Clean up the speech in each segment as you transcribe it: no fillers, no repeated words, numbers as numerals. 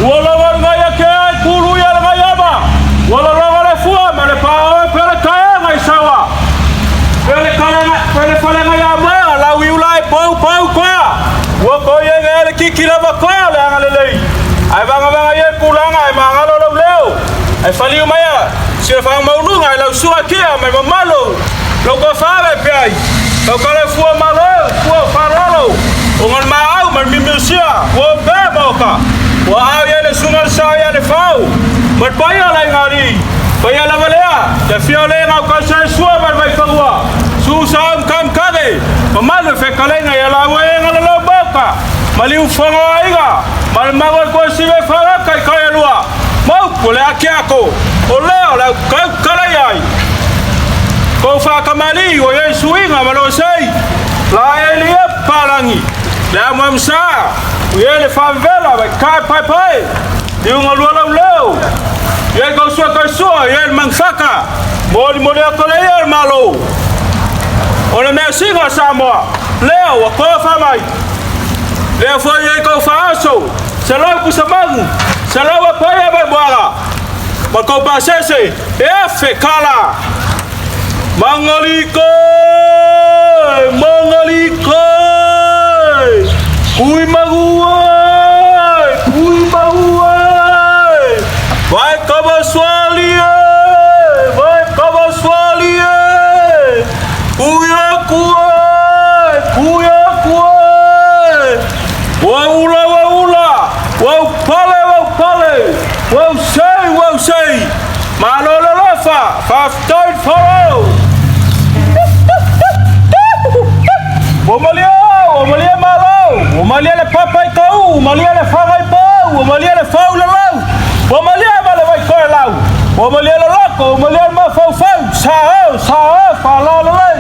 Ua logo le ngai ake ai kulu ia le ngai ama. Ua lologo le fua ma le paoe pe le taega i saua. Pe le kalega pe le falega ia moega lau i ula e pou pou koa. Ua koi e ngea le kiki lava koa le aga lelei. Ae vagavaga ia pulaga e magalo lou leo. Ae faliu mai a sila whangamauluga e lau sua kia mai mamalo. Lau ka whawe pe ai. Kau kale fua malo, fua whalolo. O ngā maau mai mimiusia, ua pe maoka. Ua au ia le sunga le sa ia le fau. Mai paia lai ngari. Paia lava lea. Te fia le ngau ka sa sua mai mai whangua. Su sa am kam kage. Mamalu e whekalenga ia la ua e ngala lau maoka. Mali uwhanga aiga. Mali mago e koe siwe whangaka i kai alua. Mau ko le ake ako. O lea o le au kau kalai ai. Kou whakamali o ye suinga ma lo sei. La elia palangi. Le amu sa. O ye le whavela vai kai pai pai. Liunga lua lau leo. Ye kau sua kai sua ye le mangfaka. Moli moli ako le ia le malo. O le mea singa Samoa. Leo wa koa whamai. Lea foi ye kau whaaso. Se lau kusamangu. Se lau a pai a mai moaga. Ma kau pasese. E afe kala. Mangaliko! Mangaliko! Kui maguai! Kui maguai! Vai kawaswali e! Vai kawaswali e! Kuya kuai! Kuya kuai! Waula waula! Wau pale wau pale! Wau sei wau sei! Malo lolofa! Faftai faro! Ua malia, ua malia malo, ua malia le papa i kau, ua malia le faga i pau, ua malia le fau le lau, ua malia ma le vai koe lau, ua malia le loko, ua malia le mafaufau, sa o, sa o, fa la le lei.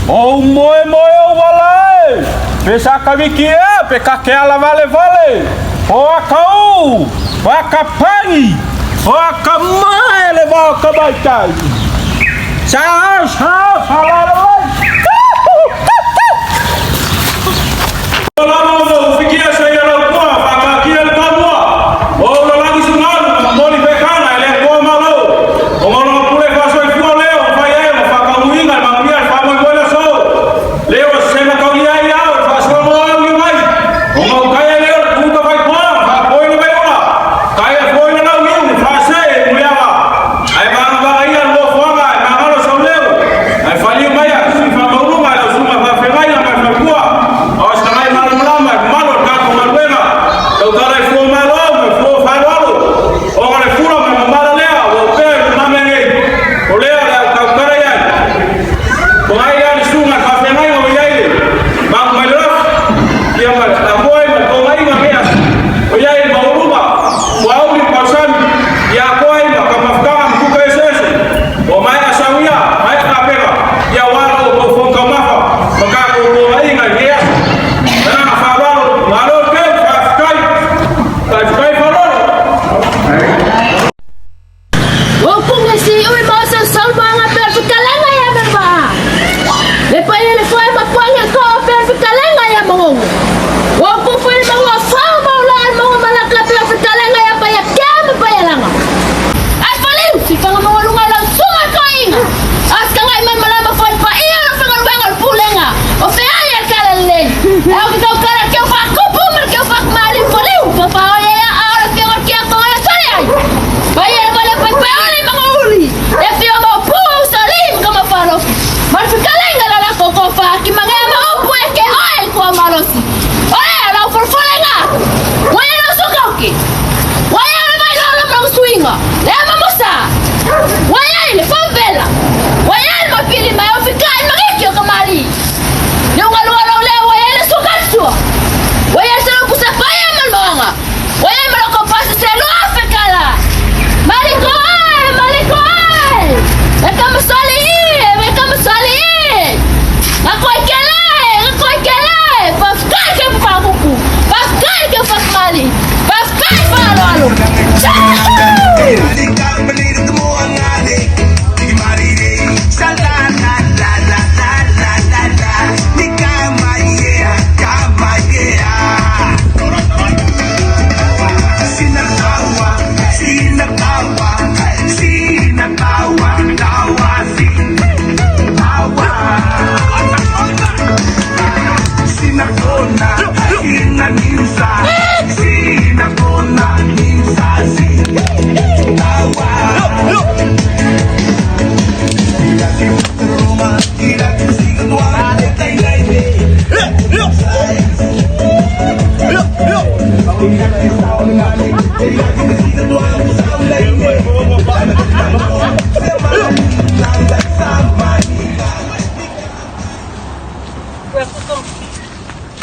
O moe moe o wala e, pe sa kawiki e, pe kake ala vale vale, o akau, o akapangi, o akamae le vao kamaitai. Sa o, sa o, fa la le lei. Lama o fikia sa ia lau pua, whakakia le pamua. O lo langi sungalu, moli pekana, ele koa malo. O ngono pule whasoi fua leo, whai e, o whakamuinga, mamuia, whamoi moe so. Leo sema kaulia i au, whasoa mo au i mai. O ngau kai leo, kuka whai koa, whakoi na mai ola. Kai a foi na lau iu, whase, muliaga. Ai manga vanga ia, lua fuanga, ai mangalo sau leo.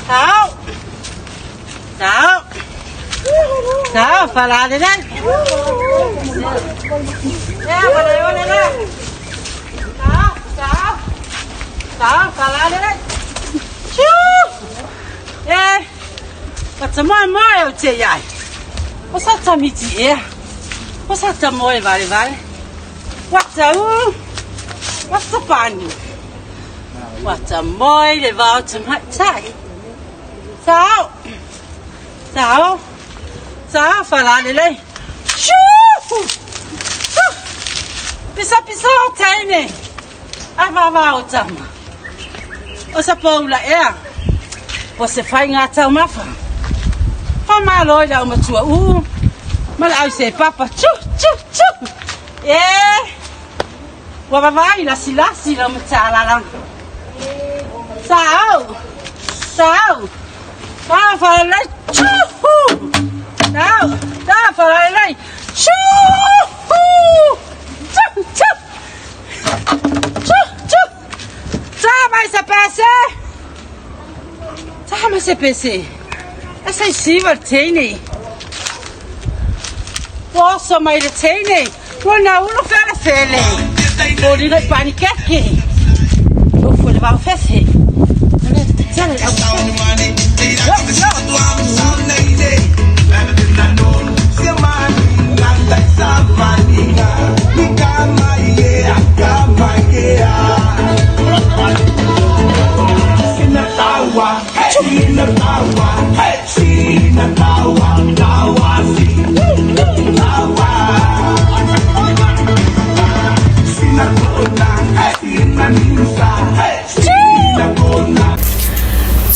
Sao. Sao. Sao, fala le le. Le le. Sao, sao. Sao, fala le le. Chiu. Eh. 我怎么没有这样？我说怎么接？我说怎么会来来？我走，我十八年，我怎么的我怎么在？走，走，走，发哪里嘞？咻！比赛比赛好睇呢，阿妈妈好怎嘛？我说不来呀，我是发牙走麻烦，发马来了么做乌，马来西爸爸，啾啾啾，耶！我爸爸伊拉是拉是了么咋啦啦？走，走，发发来，啾呼，走，走发来来，啾呼，啾啾，啾啾，咋买是白色？咋买是白色？那是媳妇听呢，我说买的听呢，我拿我发了发嘞，我你来把你给给，我付了把我发费，这样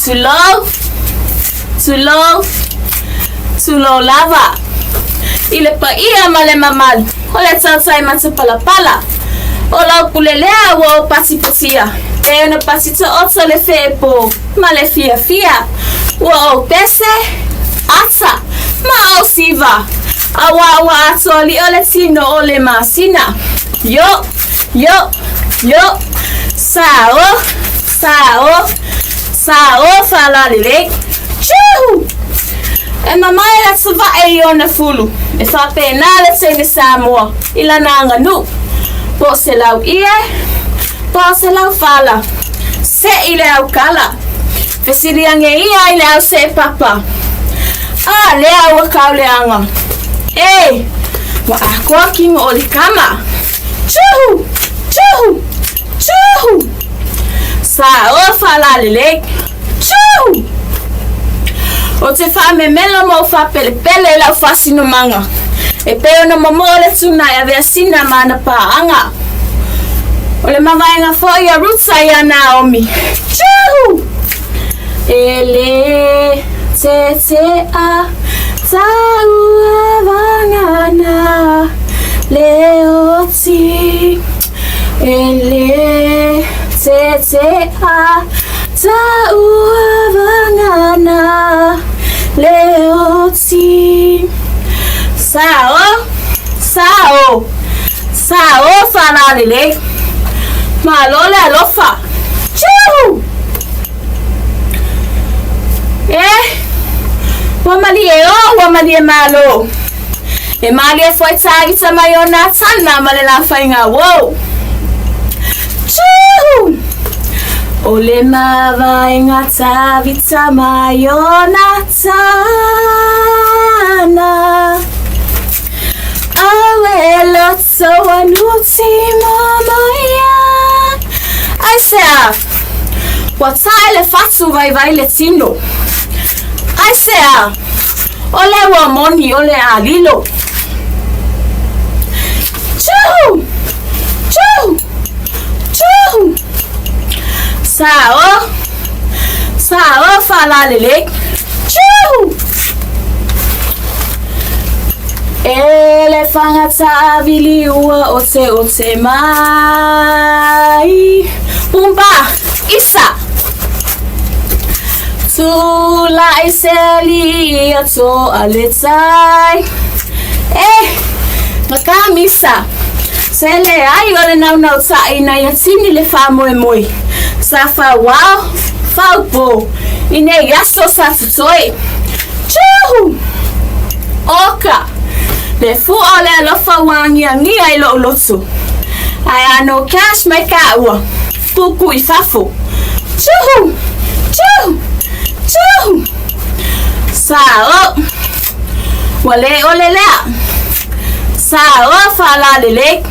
Tulou, tulou, tulou lava. I le paia ma le mamalu o le tautai matapalapala. O lau pule lea ua ou patipatia, e ona patitaoto le feepo ma le fiafia. Ua ou pese, ata, ma ou siva, auā ua atoa liʻo le tino o le masina. Io, io, io, sao, sao, sao faalalelei. Tjuhu! E mamae le atavae i ona fulu, e faapena le teine Samoa i lana aganuu. Po o se lau ie, po o se lau fala, seʻi le aukala. Fesiliage ia i le au seepapa. A lea ua kauleaga. E! Ua akoa kino o le kama. Tjuhu! Tjuhu! Tjuhu! Saoa faalalelei. Tjuhu! Ou te faamemelo ma ou faapelepele i lau faasinomaga, e pei ona momoo le tuna e avea sina ma ana paaga. O le mavaega foi a Ruta iā Naomi. Tjuhu! E le tetea tauavagana le oti. E le tetea tauavagana le oti. Sao, sao, sao faalalelei. Malo le alofa. Tjuhu! E, ua malie o, ua malie malo. E malie foi tāgita mai o Natana ma le lafaiga uou. Tjuhu! O le mavaega Tavita mai o Natana. Aue loto anuti momoia. Aisea? Ua tae le fatu vaivai le tino. Aisea? O le ua moni o le a lilo. Tjuhu! Tjuhu! Tjuhu! Sao! Sao faalalelei. Tjuhu! E le fagataavili ua oteote mai. Pumba! Isa! Tulai se alii ia toa le tai. E, makamisa, se leai o le naunautai ina ia tini le faamoemoe sa fauao, faupo, i nei aso sa totoe. Tjuhu! Oka! Le fua o le alofa ua agiagia i lou loto. Ae a no cash mai kaua, tuku i fafo. Tjuhu! Tjuhu! Tjuhu! Sa o! Ua le ole lea. Sa o faalalelei.